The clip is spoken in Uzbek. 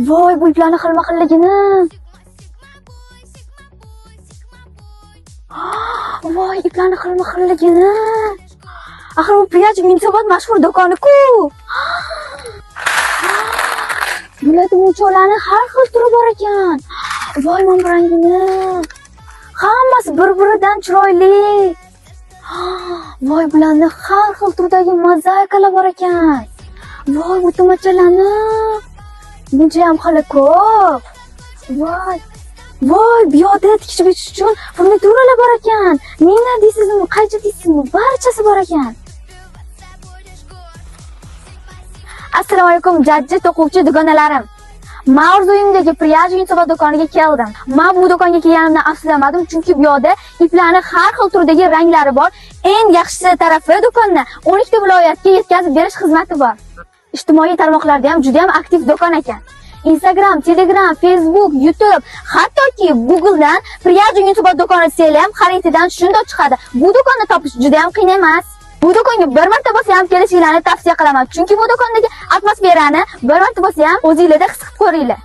Voy, bu iplarni xilma-xilligini. Voy, iplarni xilma-xilligini. Axir bu Priyaj Yunusobod mashhur do'koni-ku. Bularda muncholarni har xil turi bor ekan. Voy, mana bu rangini. Hammasi bir-biridan chiroyli. Voy, bularni har xil turdagi mozaikalar bor ekan. Voy, bu tumachalarni. Buncha ham hali ko'p. Voy. Voy, bu yoqda tikish bichish uchun furnituralar bor ekan. Mina deysizmi, qaychi deysizmi, barchasi bor ekan. Assalomu alaykum, jajji to'quvchi dugonalarim. Mavzuyimdagi Priyaj Yunusobod do'koniga keldim. Men bu do'konga kelganimdan afsuslamadim, chunki bu yoqda iplarni har xil turdagi ranglari bor. Eng yaxshisi tarafi do'konni 12 ta viloyatga yetkazib berish xizmati bor. Ijtimoiy tarmoqlarda ham juda ham aktiv do'kon ekan. Instagram, Telegram, Facebook, YouTube, hattoki Google'dan Priyaj Yunusobod do'koni desanglar ham xaritadan shundoq chiqadi. Bu do'konni topish juda ham qiyin emas. Bu do'konga bir marta bo'lsa ham kelishinglarni tavsiya qilaman, chunki bu do'kondagi atmosferani bir marta bo'lsa ham o'zingizlarda his qilib ko'ringlar.